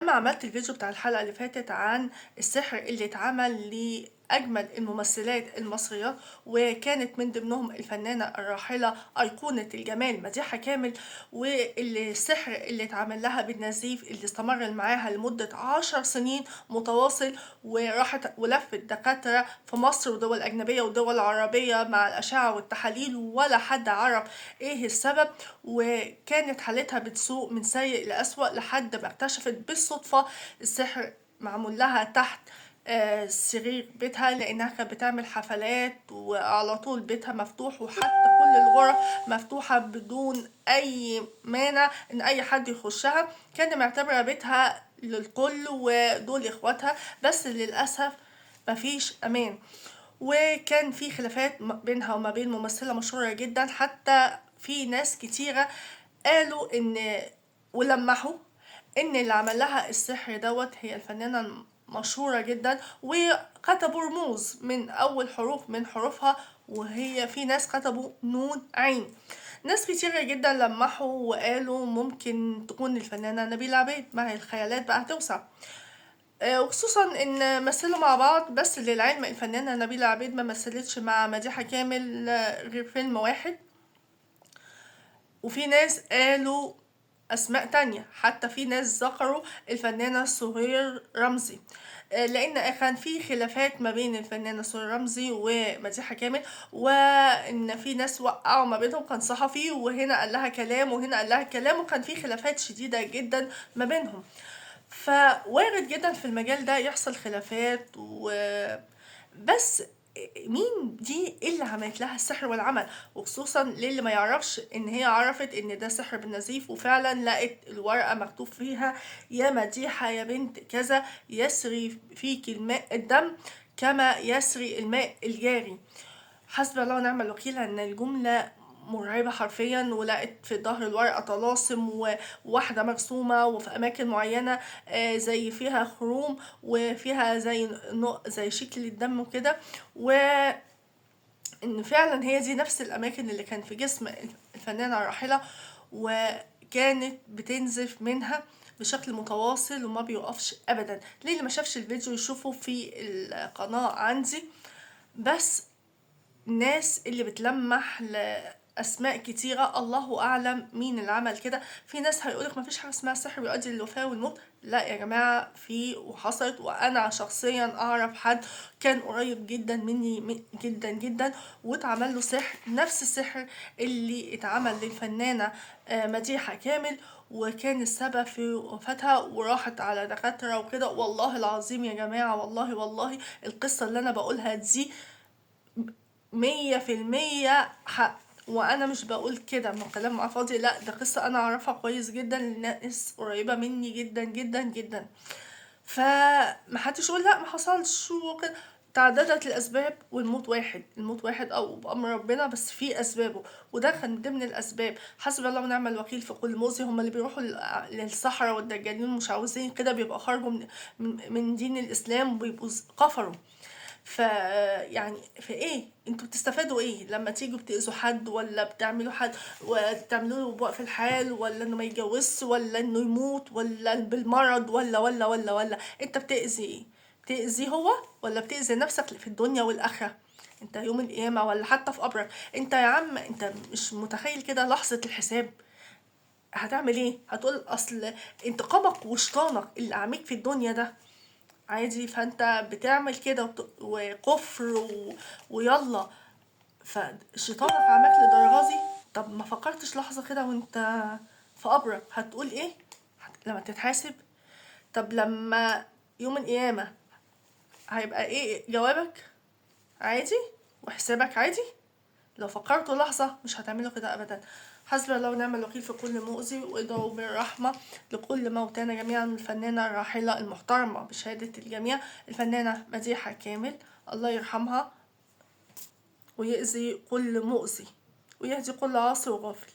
لما عملت الفيديو بتاع الحلقة اللي فاتت عن السحر اللي اتعمل لأجمل الممثلات المصريات، وكانت من ضمنهم الفنانة الراحلة أيقونة الجمال مديحة كامل، والسحر اللي اتعمل لها بالنزيف اللي استمر معاها لمدة 10 سنين متواصل، وراحت ولفت دكاترة في مصر ودول أجنبية ودول عربية مع الأشعة والتحاليل ولا حد عرف إيه السبب، وكانت حالتها بتسوء من سيء لأسوأ لحد ما اكتشفت بالصدفة السحر معمول لها تحت سرير بيتها، لأنها كانت بتعمل حفلات وعلى طول بيتها مفتوح، وحتى كل الغرف مفتوحة بدون أي مانع إن أي حد يخشها. كان معتبرة بيتها للكل ودول إخواتها، بس للأسف مفيش أمان. وكان في خلافات بينها وما بين ممثلة مشهورة جدا، حتى في ناس كتيرة قالوا إن ولمحوا إن اللي عمل لها السحر دوت هي الفنانة مشهورة جدا، وكتبوا رموز من أول حروف من حروفها، وهي في ناس كتبوا نون عين. ناس كتيرة جدا لمحوا وقالوا ممكن تكون الفنانة نبيلة عبيد، ما هي الخيالات بقى هتوسع، وخصوصا ان مثلوا مع بعض. بس للعلم الفنانة نبيلة عبيد ما مثلتش مع مديحة كامل غير فيلم واحد. وفي ناس قالوا أسماء تانية، حتى في ناس ذكروا الفنانة سهير رمزي، لأن كان في خلافات ما بين الفنانة سهير رمزي ومديحة كامل، وإن في ناس وقعوا ما بينهم، كان صحفي وهنا قال لها كلام وهنا قال لها كلام، وكان في خلافات شديدة جدا ما بينهم. فوارد جدا في المجال ده يحصل خلافات بس مين دي اللي عملت لها السحر والعمل؟ وخصوصا للي ما يعرفش ان هي عرفت ان ده سحر بالنزيف، وفعلا لقت الورقة مكتوب فيها يا مديحة يا بنت كذا يسري فيك الماء الدم كما يسري الماء الجاري. حسبي الله ونعم الوكيل ان الجملة مرعبة حرفيا. ولقت في ظهر الورقة طلاسم وواحدة مرسومة، وفي أماكن معينة زي فيها خروم وفيها زي شكل الدم وكده، وإن فعلا هي دي نفس الأماكن اللي كان في جسم الفنانة الراحلة، وكانت بتنزف منها بشكل متواصل وما بيوقفش أبدا. ليه اللي ما شافش الفيديو يشوفه في القناة عندي. بس الناس اللي بتلمح أسماء كتيرة الله أعلم مين اللي عمل كده. في ناس هيقولك مفيش حاجة اسمها سحر بيؤدي للوفاة والموت، لا يا جماعة في، وحصلت، وأنا شخصيا أعرف حد كان قريب جدا مني جدا جدا واتعمل له سحر، نفس السحر اللي اتعمل للفنانة مديحة كامل، وكان السبب في وفاتها، وراحت على دكاترة وكده. والله العظيم يا جماعة، والله والله القصة اللي أنا بقولها دي 100% حق، وانا مش بقول كده من كلام فاضي، لا ده قصة انا اعرفها كويس جدا، لناس قريبة مني جدا جدا جدا. فمحدش يقول لا ما حصلش وكده. تعددت الاسباب والموت واحد، الموت واحد او بامر ربنا، بس في اسبابه، وده كان من ضمن الاسباب. حسب الله ونعم الوكيل في كل مؤذي. هم اللي بيروحوا للصحراء والدجالين مش عاوزين كده، بيبقى خرجوا من دين الاسلام وبيبقوا كفروا. ف يعني في ايه انتوا بتستفادوا ايه لما تيجوا بتأذوا حد، ولا بتعملوا حد وتعملوا له بوقف الحال، ولا انه ما يتجوزش، ولا انه يموت، ولا بالمرض، ولا ولا ولا ولا انت بتأذي ايه؟ بتأذي هو ولا بتأذي نفسك في الدنيا والآخرة؟ انت يوم القيامة ولا حتى في قبرك، انت يا عم انت مش متخيل كده لحظة الحساب هتعمل ايه؟ هتقول اصل انتقامك وشيطانك اللي عاميك في الدنيا ده عادي، فانت بتعمل كده وكفر ويلا، فشيطانك عماك للدرجه دي. طب ما فكرتش لحظه كده وانت في قبرك هتقول ايه لما تتحاسب؟ طب لما يوم القيامه هيبقى ايه جوابك؟ عادي وحسابك عادي. لو فكرتوا لحظه مش هتعملوا كده ابدا. حسبي الله ونعم الوكيل في كل مؤذي، وادعوا بالرحمة لكل موتانا جميعا. الفنانة الراحلة المحترمة بشهادة الجميع الفنانة مديحة كامل، الله يرحمها ويؤذي كل مؤذي ويهدي كل عاصي وغافل.